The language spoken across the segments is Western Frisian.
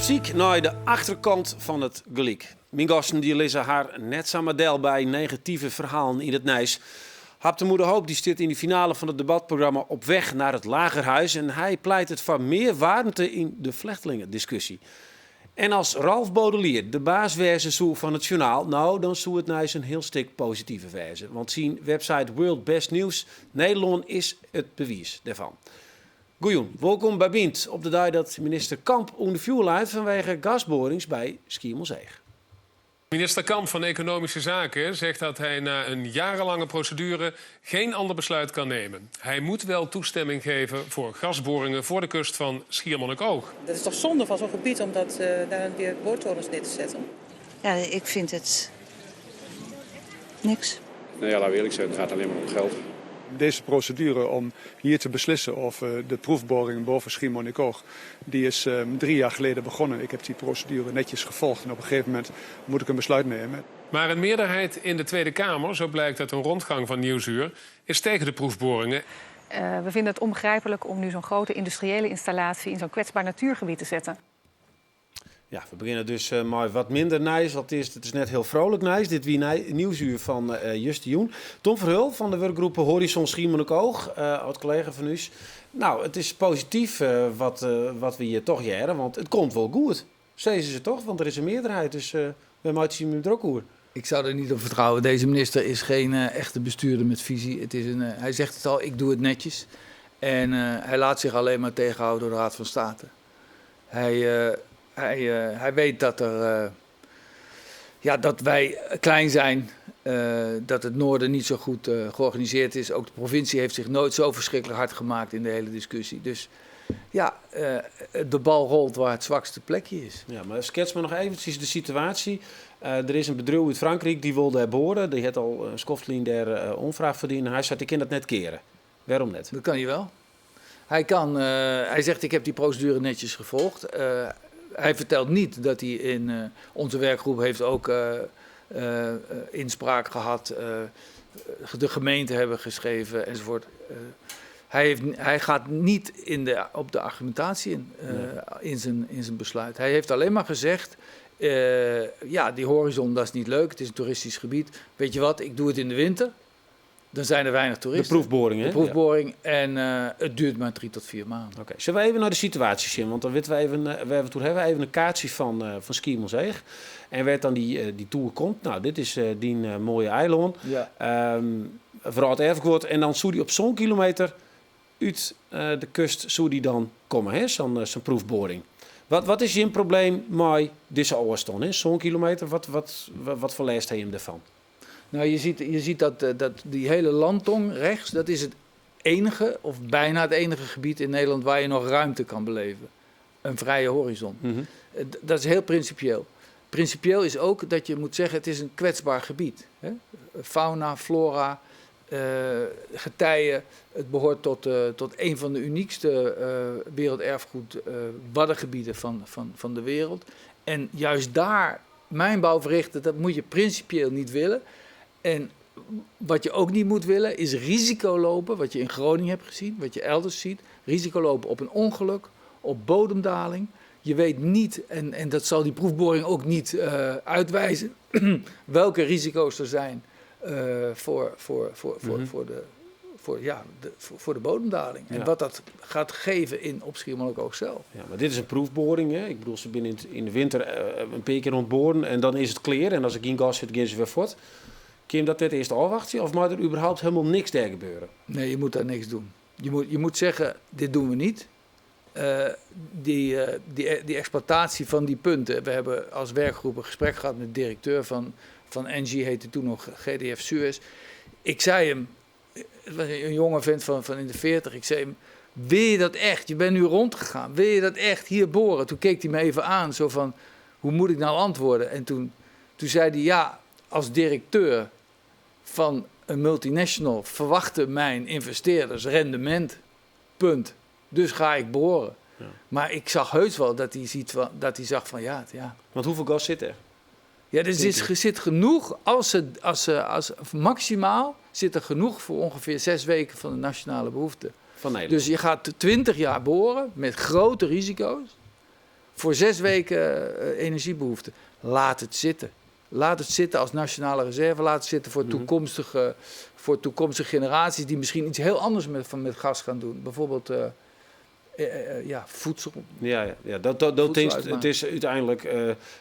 syk nei de achterkant fan it gelyk. Myn gasten dy lizze har net samar del by negative ferhalen yn it nijs. Habtamu de Hoop dy stiet yn de finale fan it debatprogramma Op weg naar het Lagerhuis en hy pleitet foar mear waarmte yn de flechtlingediskusje. En as Ralph Bodelier de baas wêze soe fan it sjoernaal, no dan soe it nijs in hiel stik positiver wêze. Want syn website World Best News Nederlân is it bewiis dêrfan. Goejûn, wolkom by Bynt op de dei dat minister Kamp ûnder fjoer leit fanwege gasboarings by Skiermûntseach. Minister Kamp van Economische Zaken zegt dat hij na een jarenlange procedure geen ander besluit kan nemen. Hij moet wel toestemming geven voor gasboringen voor de kust van Schiermonnikoog. Dat is toch zonde van zo'n gebied om dat, daar weer boortorens neer te zetten? Ja, ik vind het niks. Nou ja, laten we eerlijk zijn, het gaat alleen maar om geld. Deze procedure om hier te beslissen of de proefboring boven Schiermonnikoog, die is 3 jaar geleden begonnen. Ik heb die procedure netjes gevolgd en op een gegeven moment moet ik een besluit nemen. Maar een meerderheid in de Tweede Kamer, zo blijkt uit een rondgang van Nieuwsuur, is tegen de proefboringen. We vinden het onbegrijpelijk om nu zo'n grote industriële installatie in zo'n kwetsbaar natuurgebied te zetten. Ja, we begjinne dus mei wat minder nijs. Alteast, it is net hiel freonlik nijs. Dit wie Nieuwsuur fan justerjûn. Thom Verheul fan de wurkgroep Horizon Schiermonnikoog, âld-kollega fan ús. No, it is posityf wat we hjir toch hearre, want it komt wol goed. Sizze se toch? Want der is in mearderheid, dus we meitsje him drok oer. Ik zou er niet op vertrouwen. Deze minister is geen echte bestuurder met visie. Het is een, hij zegt het al, ik doe het netjes. En hij laat zich alleen maar tegenhouden door de Raad van State. Hij weet ja, dat wij klein zijn, dat het noorden niet zo goed georganiseerd is. Ook de provincie heeft zich nooit zo verschrikkelijk hard gemaakt in de hele discussie. Dus ja, de bal rolt waar het zwakste plekje is. Ja, mar skets my noch eventsjes de situaasje. Der is in bedriuw út Frankryk dy wol dêr boare. Dy hat al in skoft lyn dêr oanfraach foar dien. Hy seit, ik kin dat net keare. Wêrom net? Dat kan hij wel. Hij zegt, ik heb die procedure netjes gevolgd. Hij vertelt niet dat hij in onze werkgroep heeft ook inspraak gehad. De gemeente hebben geschreven enzovoort. Hij gaat niet op de argumentatie in, Nee. in zijn besluit. Hij heeft alleen maar gezegd, ja, die horizon, dat is niet leuk, het is een toeristisch gebied. Weet je wat, ik doe het in de winter. Dan zijn er weinig toeristen. De proefboring, hè? De proefboring. En het duurt maar 3 tot 4 maanden. Oké. Sille we even nei de situaasje sjen? Want dan witte we even, toen hawwe we even in kaartsje fan Skiermûntseach. En wêr't dan dy toer komt. No, dit is dyn moaie eilân. Wrâlderfgoed. En dan soe dy op sa'n kilometer út de kust soe dy dan komme, hè? Sa'n proefboring. Wat is jim probleem mei dizze ôfstân? Hè? Sa'n kilometer, wat foar lêst ha jim dêrfan? Nou, je ziet dat die hele landtong rechts, dat is het enige, of bijna het enige gebied in Nederland waar je nog ruimte kan beleven. Een vrije horizon. Dat is heel principieel. Principieel is ook dat je moet zeggen, het is een kwetsbaar gebied. Hè? Fauna, flora, getijen. Het behoort tot een van de uniekste werelderfgoed waddengebieden van de wereld. En juist daar mijnbouw verrichten, dat moet je principieel niet willen. En wat je ook niet moet willen, is risico lopen, wat je in Groningen hebt gezien, wat je elders ziet. Risico lopen op een ongeluk, op bodemdaling. Je weet niet, en dat zal die proefboring ook niet uitwijzen, welke risico's er zijn voor, ja, voor de bodemdaling. En wat dat gaat geven op Schiermonnikoog zelf. Ja, mar dit is in proefboring. Hè? Ik bedoel, se binne yn de winter in pear kear oan it boaren en dan is it klear. En as der gjin gas sit, geane se wer fuort. Kin dat dit earst ôfwachtsje of mei der überhaupt hielendal niks dêr gebeure? Nee, je moet daar niks doen. Je moet zeggen, dit doen we niet. Die exploitatie van die punten. We hebben als werkgroep een gesprek gehad met de directeur van Engie, heette toen nog GDF Suez. Ik zei hem, het was een jonge vent van in de 40, ik zei hem, wil je dat echt? Je bent nu rondgegaan. Wil je dat echt hier boren? Toen keek hij me even aan, zo van, hoe moet ik nou antwoorden? En toen zei hij, ja, als directeur van een multinational verwachten mijn investeerders rendement. Punt. Dus ga ik boren. Maar ik zag heus wel dat hij zag van ja, ja. Want hoeveel gas sit der? Ja, er zit genoeg, als ze, als, maximaal zit er genoeg voor ongeveer 6 weken van de nationale behoefte. Van Nederland. Dus je gaat 20 jaar boren met grote risico's. Voor 6 weken energiebehoefte. Laat het zitten. Laat het zitten als nationale reserve. Laat het zitten voor toekomstige generaties die misschien iets heel anders met gas gaan doen. Bijvoorbeeld ja, voedsel. Ja, dat Voedsel is, uitmaken. het is uiteindelijk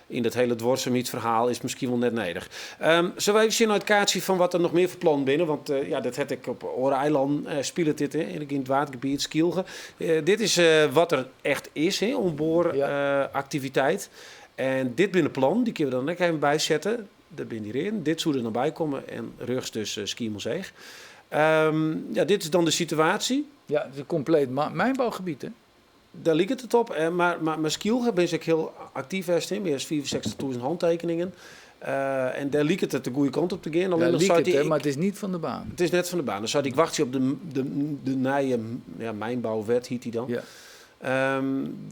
in dat hele duurzaamheidsverhaal is misschien wel net nodig. Zullen we even zien naar het kaartje van wat er nog meer voor plannen binnen? Want ja, dat heb ik op Oare-eiland spelen dit, hè, in het watergebied Skylge. Dit is wat er echt is, hè, onboor activiteit. En dit binnen plan, die kunnen we dan net even bijzetten. Daar ben je in. Dit zou er dan bij komen en ruggs dus Skiermûntseach. Ja, dit is dan de situatie. Ja, het is een compleet mijnbouwgebied, hè? Daar lijkt het op. Maar Skylge ben ik heel actief geweest, hè. Meer dan 64.000 handtekeningen. En daar liep het de goede kant op te gaan. Alleen Ja, dan liep zou het, die hè, ik maar het is niet van de baan. Het is net van de baan. Dan zou ik wachten op de nieuwe, ja, mijnbouwwet, heet die dan.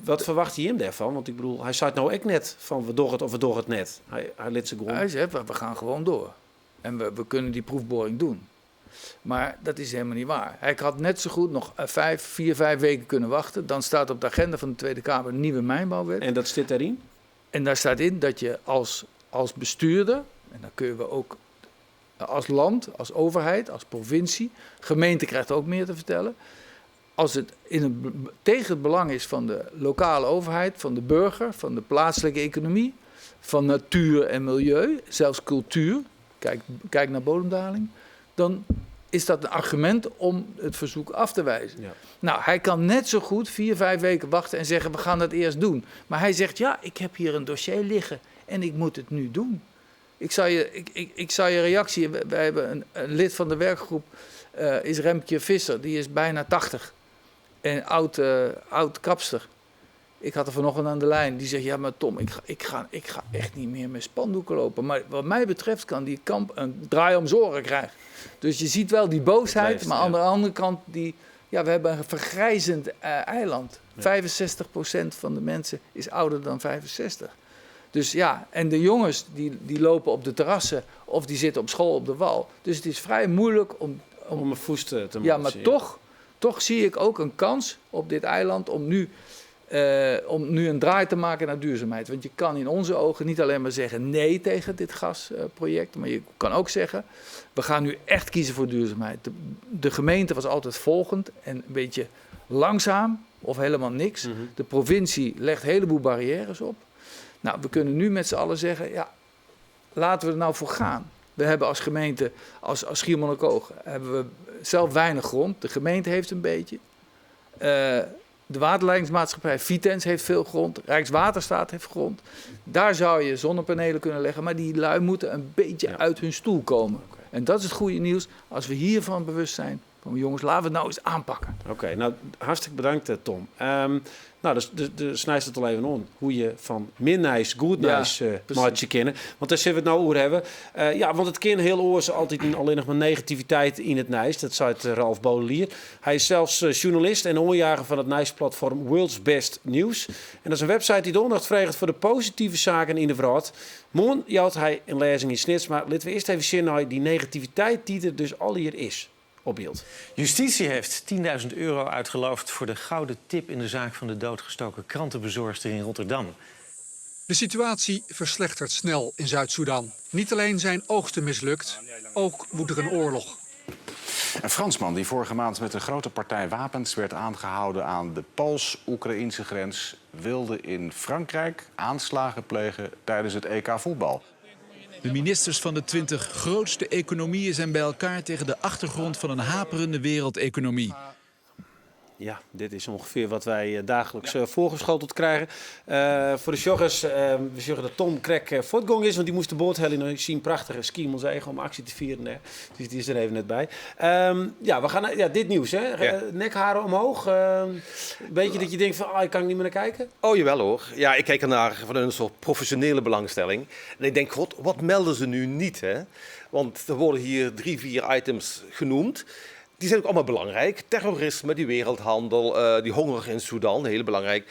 Wat verwacht hij hem daarvan? Want hij zei het nou ook net van we door het of we door het net. Hij liet ze gewoon. Hij zei, we gaan gewoon door. En we kunnen die proefboring doen. Maar dat is helemaal niet waar. Hij had net zo goed nog 4, 5 weken kunnen wachten. Dan staat op de agenda van de Tweede Kamer een nieuwe mijnbouwwet. En dat zit daarin? En daar staat in dat je als bestuurder, en dan kunnen we ook als land, als overheid, als provincie, gemeente krijgt ook meer te vertellen. Als het tegen het belang is van de lokale overheid, van de burger, van de plaatselijke economie, van natuur en milieu, zelfs cultuur, kijk naar bodemdaling, dan is dat een argument om het verzoek af te wijzen. Hij kan net zo goed 4, 5 weken wachten en zeggen, we gaan dat eerst doen. Maar hij zegt, ja, ik heb hier een dossier liggen en ik moet het nu doen. Ik zal je, ik, ik, ik zal je reactie, wij hebben een lid van de werkgroep, is Remkje Visser, die is bijna 80 en oud kapster. Ik had er vanochtend aan de lijn. Die zegt, ja, maar Tom, ik ga echt niet meer met spandoeken lopen. Maar wat mij betreft kan die kamp een draai om zijn oren krijgen. Dus je ziet wel die boosheid, Blijft, maar ja. aan de andere kant, we hebben een vergrijzend eiland. 65% van de mensen is ouder dan 65. En de jongens die lopen op de terrassen of die zitten op school op de wal. Dus het is vrij moeilijk om Om een voest te Ja, maken, maar ja. toch zie ik ook een kans op dit eiland om nu een draai te maken naar duurzaamheid. Want je kan in onze ogen niet alleen maar zeggen nee tegen dit gasproject, maar je kan ook zeggen, we gaan nu echt kiezen voor duurzaamheid. De gemeente was altijd volgend en een beetje langzaam of helemaal niks. De provincie legt een heleboel barrières op. We kunnen nu met z'n allen zeggen, ja, laten we er nou voor gaan. We hebben als gemeente, als Schiermonnikoog, hebben we zelf weinig grond. De gemeente heeft een beetje. De waterleidingsmaatschappij Vitens heeft veel grond. Rijkswaterstaat heeft grond. Daar zou je zonnepanelen kunnen leggen. Maar die lui moeten een beetje uit hun stoel komen. En dat is het goede nieuws. Als we hiervan bewust zijn, van jongens, laten we het nou eens aanpakken. Oké, hartstikke bedankt, Tom. Dus snijdt het al even om hoe je van min nijs, goed nijs, maatje kennen. Want daar zullen we het nou over hebben. Want het kind heel oors altijd alleen nog maar negativiteit in het nijs. Dat zei het Ralf Bodelier. Hij is zelfs journalist en oorjager van het nijsplatform World's Best News. En dat is een website die de aandacht vraagt voor de positieve zaken in de wereld. Morgen jouwt hij een lezing in Snits, maar laten we eerst even zien naar die negativiteit die er dus al hier is. Op beeld. Justitie heeft 10.000 euro uitgeloofd voor de gouden tip in de zaak van de doodgestoken krantenbezorgster in Rotterdam. De situatie verslechtert snel in Zuid-Soedan. Niet alleen zijn oogsten mislukt, ook woedt er een oorlog. Een Fransman die vorige maand met een grote partij wapens werd aangehouden aan de Pools-Oekraïnse grens, wilde in Frankrijk aanslagen plegen tijdens het EK voetbal. De ministers van de 20 grootste economieën zijn bij elkaar tegen de achtergrond van een haperende wereldeconomie. Ja, dit is ongeveer wat wij dagelijks voorgeschoteld krijgen. Voor de joggers, we zeggen dat Tom Krek voortgong is, want die moest de boot halen en zien prachtige Skiermûntseach om actie te vieren. Hè. Dus die is er even net bij. Ja, we gaan naar, ja, dit nieuws, hè? Nekharen omhoog. Een beetje dat je denkt van, ik kan niet meer naar kijken. Oh, jawel hoor. Ja, ik kijk ernaar vanuit een soort professionele belangstelling. En ik denk, god, wat melden ze nu niet, hè? Want er worden hier 3, 4 items genoemd. Die zijn ook allemaal belangrijk. Terrorisme, die wereldhandel, die honger in Sudan, heel belangrijk.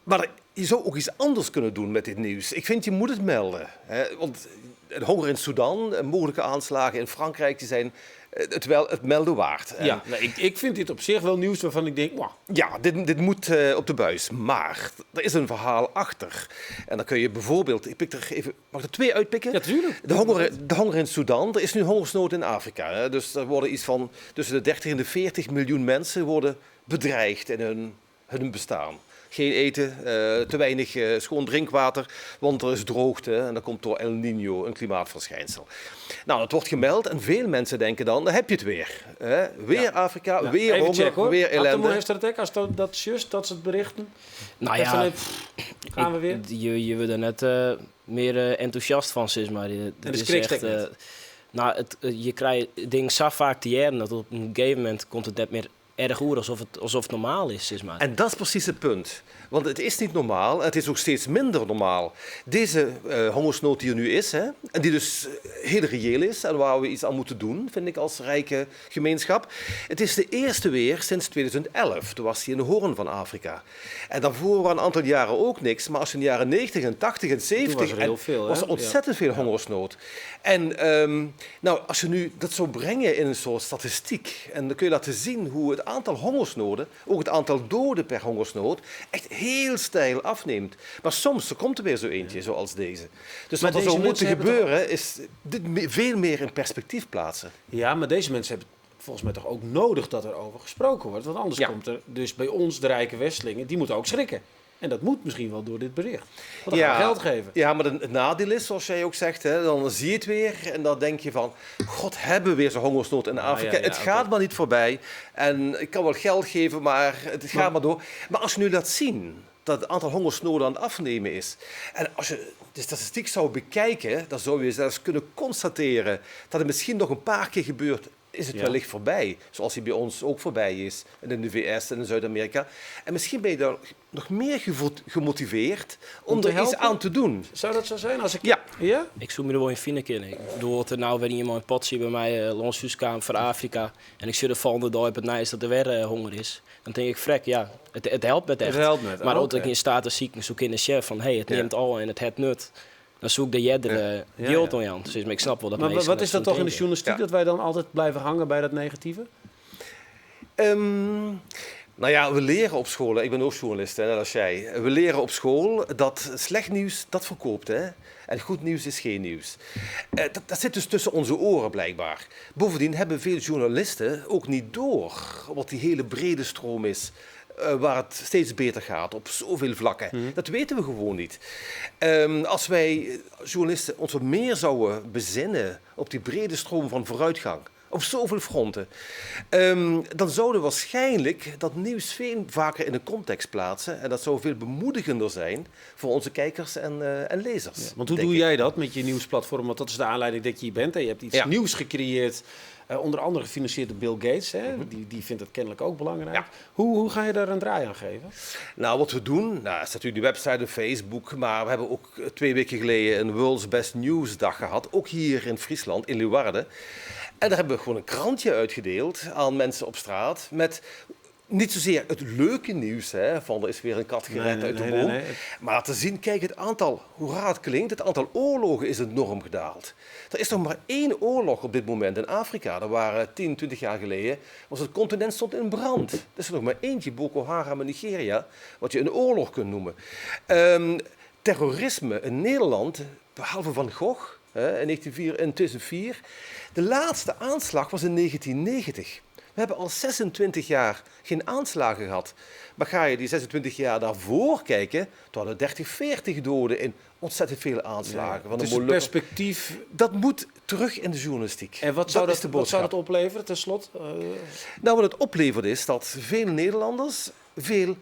Maar je zou ook iets anders kunnen doen met dit nieuws. Ik vind, je moet het melden. Hè? Want de honger in Sudan, mogelijke aanslagen in Frankrijk, die zijn het wel het melden waard. Ja, nou, ik vind dit op zich wel nieuws waarvan ik denk, wow. Ja, dit moet op de buis. Maar er is een verhaal achter. En dan kun je bijvoorbeeld, ik pik er even, mag ik er twee uitpikken? Ja, tuurlijk. De honger in Sudan, er is nu hongersnood in Afrika. Hè? Dus er worden iets van tussen de 30 en de 40 miljoen mensen worden bedreigd in hun bestaan. Geen eten, te weinig schoon drinkwater, want er is droogte en dat komt door El Niño, een klimaatverschijnsel. Nou, dat wordt gemeld en veel mensen denken dan, dan heb je het weer. Hè? Weer Afrika, Ja, weer even honger, checken, hoor. weer ellende. Abdelmoer, heeft dat ook als dat just, dat soort berichten? Nou Dat ja, van, pff, gaan we weer? Je wordt er net meer enthousiast van, zeg maar. En Dat de is schrik echt, steekt net. nou, je krijgt het ding zo vaak te jaren dat op een gegeven moment komt het net meer erg oer alsof het normaal is, zeg maar. En dat is precies het punt. Want het is niet normaal en het is ook steeds minder normaal. Deze hongersnood die er nu is, hè, en die dus heel reëel is en waar we iets aan moeten doen, vind ik als rijke gemeenschap. Het is de eerste weer sinds 2011. Toen was hij in de Hoorn van Afrika. En daarvoor waren een aantal jaren ook niks. Maar als je in de jaren 90 en 80 en 70... Toen was er heel en veel, hè? was er ontzettend veel hongersnood. En als je nu dat zou brengen in een soort statistiek, en dan kun je laten zien hoe het aantal hongersnoden, ook het aantal doden per hongersnood, echt heel steil afneemt. Maar soms er komt er weer zo eentje, zoals deze. Dus Maar wat er deze zou moeten mensen hebben toch gebeuren, is dit veel meer in perspectief plaatsen. Ja, maar deze mensen hebben volgens mij toch ook nodig dat er over gesproken wordt. Want anders komt er dus bij ons, de rijke Westelingen, die moeten ook schrikken. En dat moet misschien wel door dit bericht. Want dan gaan we geld geven. Ja, maar het nadeel is, zoals jij ook zegt, hè, dan zie je het weer en dan denk je van, god, hebben we weer zo'n hongersnood in Afrika. Het gaat maar niet voorbij. En ik kan wel geld geven, maar het gaat maar door. Maar als je nu laat zien dat het aantal hongersnoden aan het afnemen is. En als je de statistiek zou bekijken, dan zou je zelfs kunnen constateren dat het misschien nog een paar keer gebeurt, is het wellicht voorbij. Zoals die bij ons ook voorbij is. En in de VS en in Zuid-Amerika. En misschien ben je daar nog meer gemotiveerd om Om te er iets helpen? aan te doen. Zou dat zo zijn? Als ik... Ja. Ja? Ik zoek me er wel in vinden kunnen. Ik bedoel, dat er nou weer iemand in potje bij mij langs huiskamer van Afrika. En ik zie de volgende dag op het nieuws dat er weer honger is. Dan denk ik, frek, ja, het helpt met echt. Het helpt met, Maar ook oké. dat ik in staat is, ziek, zoek in de chef van, hey, het neemt al en het het nut. Dan zoek ik de jedder, geld aan Jan. Dus ik snap wel dat Maar mensen wat is dat zo toch in de denken. journalistiek, dat wij dan altijd blijven hangen bij dat negatieve? We leren op school, hè. Ik ben ook journalist, hè, net als jij. We leren op school dat slecht nieuws, dat verkoopt. Hè? En goed nieuws is geen nieuws. Dat zit dus tussen onze oren blijkbaar. Bovendien hebben veel journalisten ook niet door wat die hele brede stroom is. Waar het steeds beter gaat op zoveel vlakken. Dat weten we gewoon niet. Als wij journalisten ons wat meer zouden bezinnen op die brede stroom van vooruitgang, op zoveel fronten, dan zouden we waarschijnlijk dat nieuws veel vaker in de context plaatsen. En dat zou veel bemoedigender zijn voor onze kijkers en lezers. Ja, want hoe denk doe ik. jij dat met je nieuwsplatform? Want dat is de aanleiding dat je hier bent. En je hebt iets nieuws gecreëerd. Onder andere gefinancierd door Bill Gates. Hè? Die vindt dat kennelijk ook belangrijk. Hoe ga je daar een draai aan geven? Wat we doen, is natuurlijk de website en Facebook. Maar we hebben ook 2 weken geleden een World's Best News dag gehad. Ook hier in Friesland, in Leeuwarden. En daar hebben we gewoon een krantje uitgedeeld aan mensen op straat. Met niet zozeer het leuke nieuws, hè, van er is weer een kat gered uit de boom. Maar laten zien, kijk, het aantal, hoe raar het klinkt, het aantal oorlogen is enorm gedaald. Er is nog maar 1 oorlog op dit moment in Afrika. Dat waren 10, 20 jaar geleden, was het continent stond in brand. Er is er nog maar eentje, Boko Haram in Nigeria, wat je een oorlog kunt noemen. Terrorisme in Nederland, behalve Van Gogh, hè, in in 2004, de laatste aanslag was in 1990. We hebben al 26 jaar geen aanslagen gehad. Maar ga je die 26 jaar daarvoor kijken, toen hadden we 30, 40 doden in ontzettend veel aanslagen. Van de Het is het Molukken. perspectief. Dat moet terug in de journalistiek. En Dat is de wat zou boodschap. dat opleveren, tenslotte? Wat het oplevert is dat veel Nederlanders veel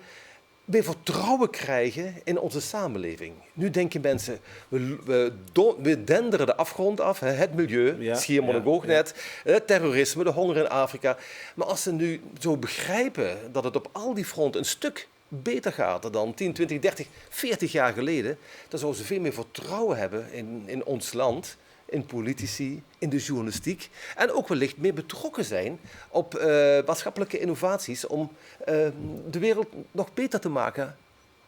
meer vertrouwen krijgen in onze samenleving. Nu denken mensen, we denderen de afgrond af, hè, het milieu, Schiermonnikoog net, het terrorisme, de honger in Afrika. Maar als ze nu zo begrijpen dat het op al die fronten een stuk beter gaat dan 10, 20, 30, 40 jaar geleden, dan zouden ze veel meer vertrouwen hebben in ons land, in politici, in de journalistiek. En ook wellicht meer betrokken zijn op maatschappelijke innovaties om de wereld nog beter te maken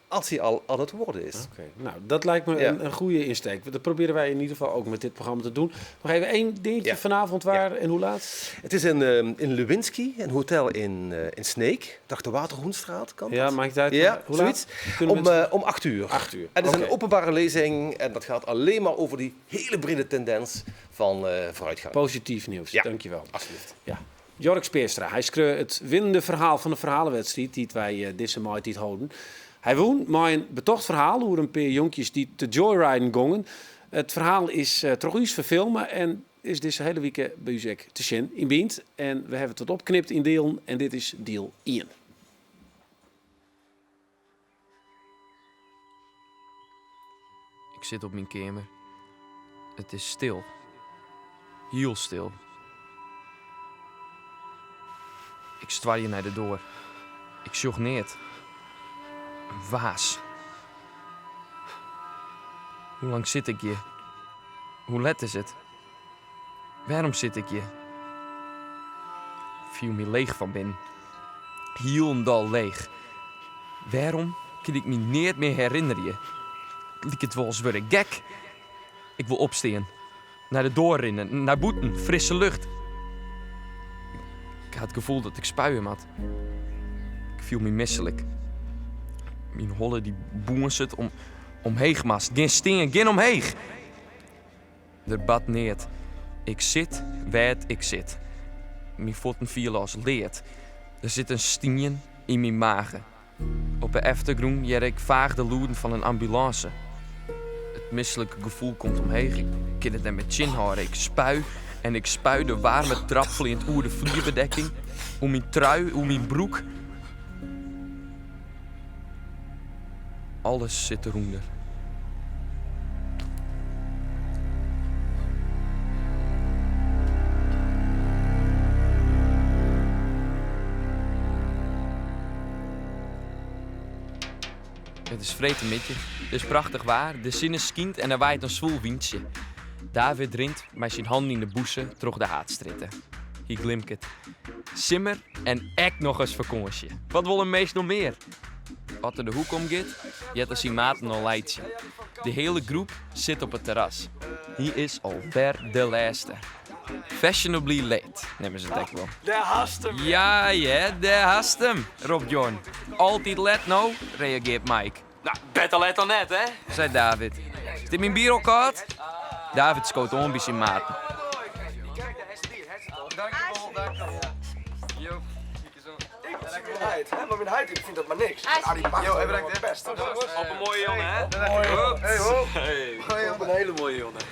als hij al aan het worden is. Oké, nou, dat lijkt me een goede insteek. Dat proberen wij in ieder geval ook met dit programma te doen. Nog even één dingetje vanavond, waar en hoe laat? Het is in Lewinski, een hotel in Sneek. Dacht de Waterhoenstraat, kan Ja, dat? maakt het uit. Ja, Hoe laat? zoiets. Kunnen Om, mensen- Om 8 uur. 8 uur, En het is oké. een openbare lezing en dat gaat alleen maar over die hele brede tendens van vooruitgang. Positief nieuws, ja. dankjewel. Alsjeblieft. Ja. Jork Speerstra, hij schreef het winnende verhaal van de verhalenwedstrijd die wij deze maand houden. Hy wûn mei in betocht ferhaal oer in pear jonkjes dy't te joyriden gongen. It ferhaal is troch ús ferfilme en is dizze hiele wike by ús ek te sjen yn Bynt. En we hawwe it opknipt yn dielen en dit is diel 1. Ik sit op myn keamer. It is stil. Hiel stil. Ik stoarje nei de doar. Ik sjoch neat. In waas. Hoe lang sit ik hjir? Hoe let is it? Wêrom sit ik hjir? Ik fiel my leech fan binnen. Hielendal leech. Wêrom kin ik my neat mear herinnerje? It liket wol as wurd ik gek. Ik wol opstean. Nei de doar rinne, nei bûten, frisse lucht. Ik ha it gefoel dat ik spuie moat. Ik fiel my mislik. Myn holle dy bûnzet om omheech moatst. Gean stean, gean omheech. Der bart neat. Ik sit wêr't ik sit. Myn fuotten fiele as lead. Der sit in stien yn myn mage. Op 'e eftergrûn hear ik faach de lûden fan in ambulânse. It mislike gefoel komt omheech. Ik kin it net mear tsjinhâlde. Ik spui en ik spui de waarme trap fleant oer de flierbedekking, oer myn trui, oer myn broek. Alles sit derûnder. It is freedtemiddei. It is prachtich waar, de sinne skynt en der waait in swoel wyntsje. David rint mei syn hannen yn de bûse troch de haadstrjitte. Hy glimket. Simmer en ek nochris fakânsje. Wat wol in minsk noch mear? As er de hoek omgiet, heart er syn maten al laitsjen. De hiele groep sit op it terras. Hy is alwer de lêste. Fashionably late, neame se it ek wol. Dêr hast him! Ja, ja, dêr hast him, ropt Jorn. Altyd let no, reagearret Mike. No, better let dan net, hè? Seit David. Is dit myn bier al kâld? David skoot oan by syn maten. Dankjewol, dankjewol. Jo, Heit, hè? Mar myn heit fynt dat mar niks. Jo, even bedankt, best. Op in moaie jonge, hè? Hey, ho. Hey. Op in hiele moaie jonge.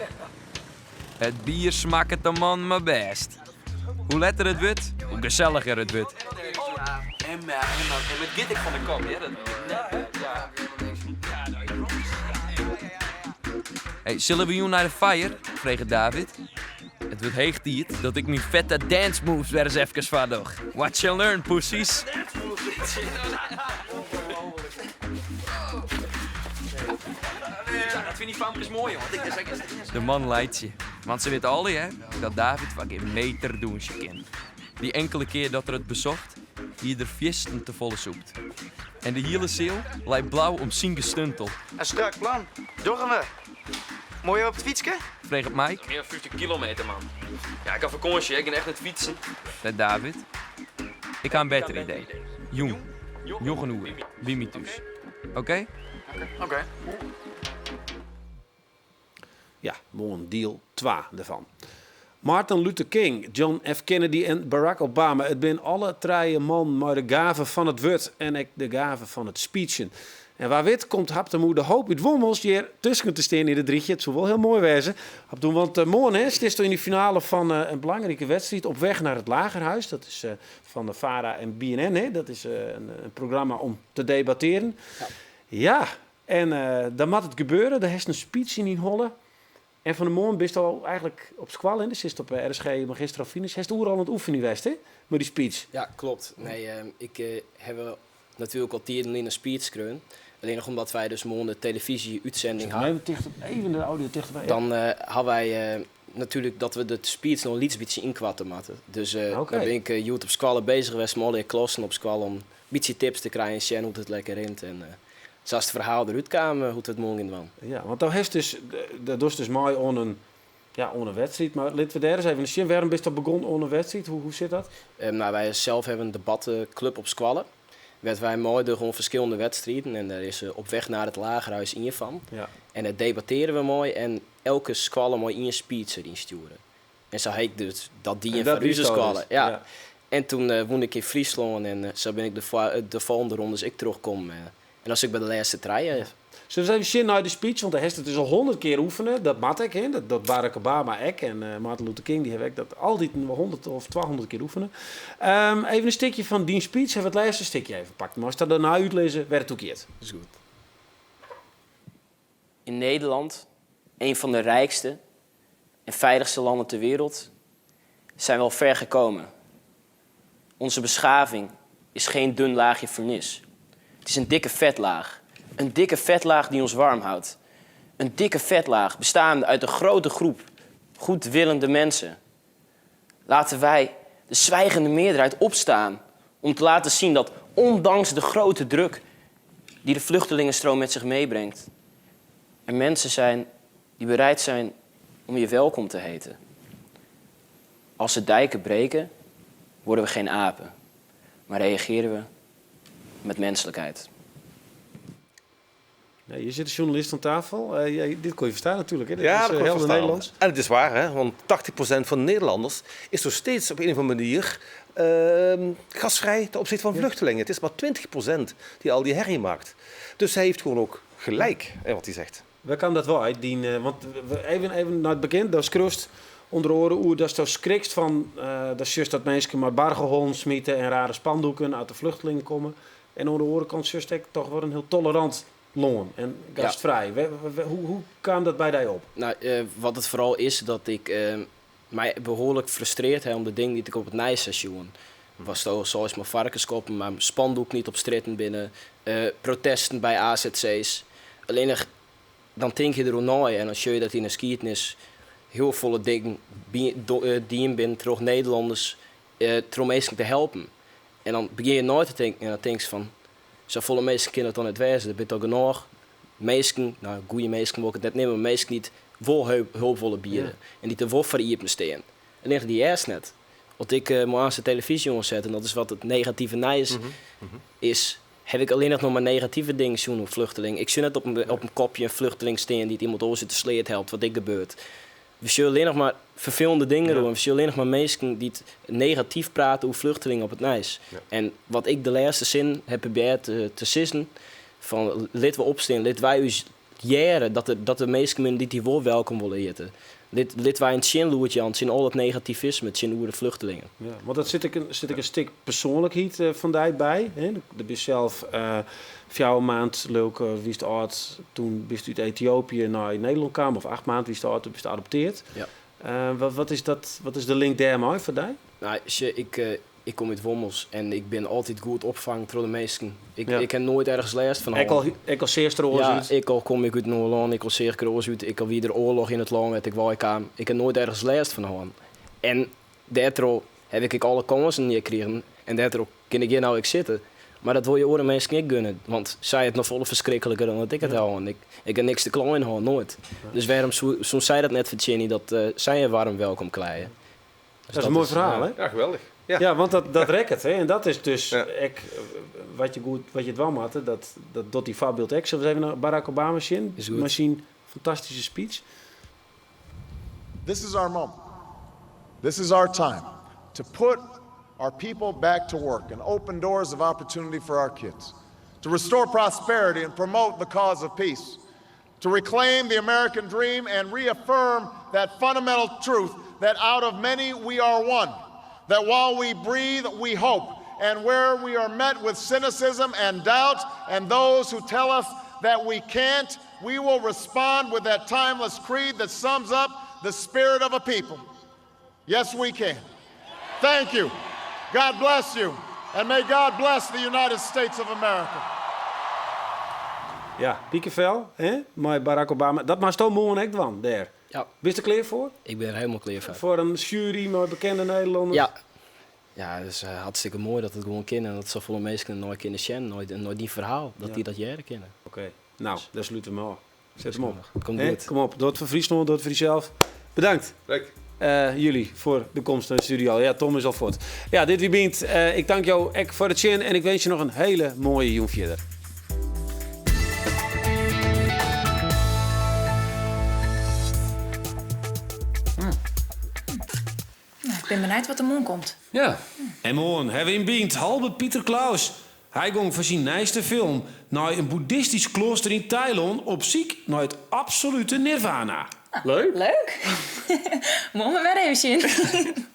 It bier smakket de man mar bêst. Hoe letter it wurdt, hoe geselliger it wurdt. En it giet ek fan de kop, hè? Dat, Hey, sille we jûn nei de Fire? freget David. It wurdt heech tiid dat ik myn fette dance moves wer ris efkes foardoch. Watch and learn, pussies. Dat fine dy famkes moai, jonge. De mannen laitsje, want se witte allegear dat David foar gjin meter dûnsje kin. Dy inkelde kear dat er it besocht, hie er fiersten te folle sûpt. En de hiele seal lei blau om syn gestuntel. In strak plan. Dogge we. Moai op it fytske? Freget Mike. Mear dan 50 kilometer, man. Ja, ik ha fakânsje, ik gean echt net fytsen. Seit David. Ik ha in better idee. Jûn, njoggen oere, by my thús. Oké? Oké. Ja, moarn diel 2 derfan. Martin Luther King, John F. Kennedy en Barack Obama. It binne alle trije mannen mei de gave fan it wurd en ek de gave fan it speechen. En wa wit komt Habtamu de Hoop út Wommels hjir tusken te stean yn it rychje. It soe wol hiel moai wêze. Habtamu, want moarn hè, stiest yn de finale fan in belangrike wedstriid Op weg naar het Lagerhuis. Dat is fan de VARA en BNN. Hè. Dat is in programma om te debattearjen. Ja, en dan moat it gebeuren. Dêr hast in speech yn dyn holle. En fan 'e moarn bist al eigentlik op skoalle, hè? Do sitst op RSG Magister Alvinus. Hast oeral oan it oefenjen west, hè? Mei dy speech. Ja, kloppet. Nee, ik ha natuerlik al tiden in in speech skreaun. Allinnich omdat wy dus moarn de telefyzje-útsending ha. Even, ticht, even de audio tichterby. Dan ha wy natuerlik dat we de speech noch in lyts bytsje ynkoarte moatte. Dus dan bin ik hjoed op skoalle beuzich west mei allegear klassen op skoalle om in bytsje tips te krijen en sjen hoe't it lekker rint. En Sa't it ferhaal derút kaam, hoe't we it moarn gean dwaan. Ja, want do hast dus, do dochst dus mei oan in, ja, oan in wedstriid. Mar litte we dêr ris even nei sjen. Wêrom bist do begûn oan in wedstriid? Hoe, hoe sit dat? Nou, wy sels hawwe in debatklup op skoalle, wêr't wy meidogge oan ferskillende wedstriden. En dêr is Op weg naar het Lagerhuis ien fan. Ja. En dêr debattearje we mei en elke skoalle mei ien speecher ynstjoere. En sa ha ik dus dat dien foar ús skoalle. Ja. ja. En toen uh, wûn ik yn Fryslân en uh, sa bin ik de, de folgjende rondes ek trochkommen. En dan sit ik by de lêste trije. Sille we even sjen nei de speech, want dêr hast it dus al 100 kear oefene. Dat moat ek, hè? Dat docht Barack Obama ek en uh, Martin Luther King, dy hawwe ek dat altyd 100 of 200 kear oefene. Um, even in stikje fan dyn speech, hawwe it lêste stikje even pakt. Meist dat dêrnei útlizze wêr't it oer giet. Is goed. In Nederland, een van de rijkste en veiligste landen ter wereld, zijn we al ver gekomen. Onze beschaving is geen dun laagje vernis. Het is een dikke vetlaag. Een dikke vetlaag die ons warm houdt. Een dikke vetlaag bestaande uit een grote groep goedwillende mensen. Laten wij de zwijgende meerderheid opstaan om te laten zien dat ondanks de grote druk die de vluchtelingenstroom met zich meebrengt, er mensen zijn die bereid zijn om je welkom te heten. Als de dijken breken, worden we geen apen, maar reageren we met menselijkheid. Ja, hjir sit in sjoernalist oan tafel. Uh, dit kon je verstaan natuurlijk. Hè? Dit ja, is, dat uh, Nederlands. En het is waar, hè? Want 80% van de Nederlanders is nog steeds op een of andere manier uh, gastvrij ten opzichte van vluchtelingen. Het is maar 20% die al die herrie maakt. Dus hij heeft gewoon ook gelijk in wat hij zegt. Wêr kaam dat wei? Dyn, eh, want even, even nei it begjin, do skriuwst ûnder oare oer datsto skrikst fan uh, dat sjochst dat minsken mei bargehollen smite en rare spandoeken as de vluchtelingen komme. En oan de oare kant sjochst ek toch wol in hiel tolerant lân en gastfrij. Ja. Hoe, hoe kaam dat by dy op? Nou, uh, wat it foaral is dat ik uh, my behoarlik frustrearre ha om de dingen dy't ik op it nijs ha sjoen. Watsto seist mei varkenskoppen, mar spandoeken dy't op strjitten binne, uh, protesten by AZC's. Allinnich dan tink je deroer nei en dan sjoch je dat yn de skiednis hiel folle dingen dien binne troch Nederlanners troch minsken te helpen. En dan begjin je nei te tinken en dan tinkst fan safolle minsken kinne it dan net wêze. Der binne toch genôch minsken, no goede minsken wol ik it net neame, mar minsken dy't wol help wolle biede en dy't der wol foar iepen stean. Allinnich dy hearst net. As ik moarns de telefyzje oanset en dat is wat it negative nijs is, haw ik allinnich noch mar negative dingen sjoen oer vluchtelingen. Ik sjoch net op in kopje in vluchteling stean dy't iemand oars út de sleat helpt, wat ek gebeurt. We sjogge allinnich mar ferfelende dingen oer. We sjogge allinnich mar minsken dy't negatyf prate oer vluchtelingen op it nijs. En wat ik de lêste sin ha probearre te, te sizzen, fan lit we opstean, lit wy ús hearre dat der, dat der minsken binne dy't dy wol welkom wolle hjitte. Lit, lit wy in tsjinlûd jaan tsjin al dat negativisme tsjinoer de vluchtelingen. Ja, want dat sit ek in, sit ek in stik persoanlikheid eh, fan dy by. Hè? Do bist sels uh, fjouwer maand leau ik, eh, wiest âld, toen bist út Ethiopië nei Nederlân kaam, of 8 maand wiest âld, toen bist adoptearre. Ja. Wat, wat, is dat, wat is de link dêrmei foar dy? Nou, ik, ik kom út Wommels en ik bin altyd goed opfongen troch de minsken. Ik, ik ha noait ergens lêst fan Ek al, ek al seachst der oars ja, út? Ek al kom ik út in oar lân, ek al seach ik der oars út, ek al wie der oarloch yn it lân wêr't ik weikaam. Ik ha noait ergens lêst fan hân. En dêrtroch haw ik ek alle kânsen hjir krigen en dêrtroch kin ik hjir no ek sitte. Mar dat wol je oare minsken ek gunne, want sy ha it noch folle ferskrikliker dan dat ik it ha hân. Ik, ik ha niks te kleien hân, noait. Dus wêrom soe, soe sy dat net fertsjinje dat uh, sy in waarm welkom krije? Dus dat is in moai ferhaal, hè? Ja, geweldich. Ja, ja want dat, dat rekket, hè? En dat is dus ja. ek wat je goed, wat je dwaan moatte, dat, dat docht dy foarbyld ek. Sille we even nei Barack Obama sjen? Mei syn fantastyske speech. This is our moment. This is our time to put our people back to work and open doors of opportunity for our kids, to restore prosperity and promote the cause of peace, to reclaim the American dream and reaffirm that fundamental truth that out of many we are one, that while we breathe, we hope, and where we are met with cynicism and doubt and those who tell us that we can't, we will respond with that timeless creed that sums up the spirit of a people. Yes, we can. Thank you. God bless you. And may God bless the United States of America. Ja, pikefel, hè? Mei Barack Obama. Dat moatsto moarn ek dwaan, dêr. Ja. Bist der klear foar? Ik bin der hielendal klear foar. Foar in sjuery mei bekende Nederlanners? Ja. Ja, it is hartstikke moai dat it gewoan kin en dat safolle minsken nei kinne sjen, nei, nei dyn ferhaal, dat dy dat hearre kinne. Oké, nou, dêr slute we mei ôf. Set him op. Komt goed. Kom op, doch it foar Fryslân, doch it foar dysels. Bedankt. Dank. Jullie foar de komst nei de studio. Ja, Tom is al fuort. Ja, dit wie Bynt. Ik tank jo ek foar it sjen en ik winskje noch in hiele moaie jûn fierder. Nou, ik bin benijd wat der moarn komt. Ja. En moarn hawwe we yn Bynt Halbe Piter Claus. Hy gong foar syn nijste film nei in boeddhistysk kloaster yn Tailân op syk nei it absolute nirvana. Leuk. Leuk. Moarn mar wer even sjen.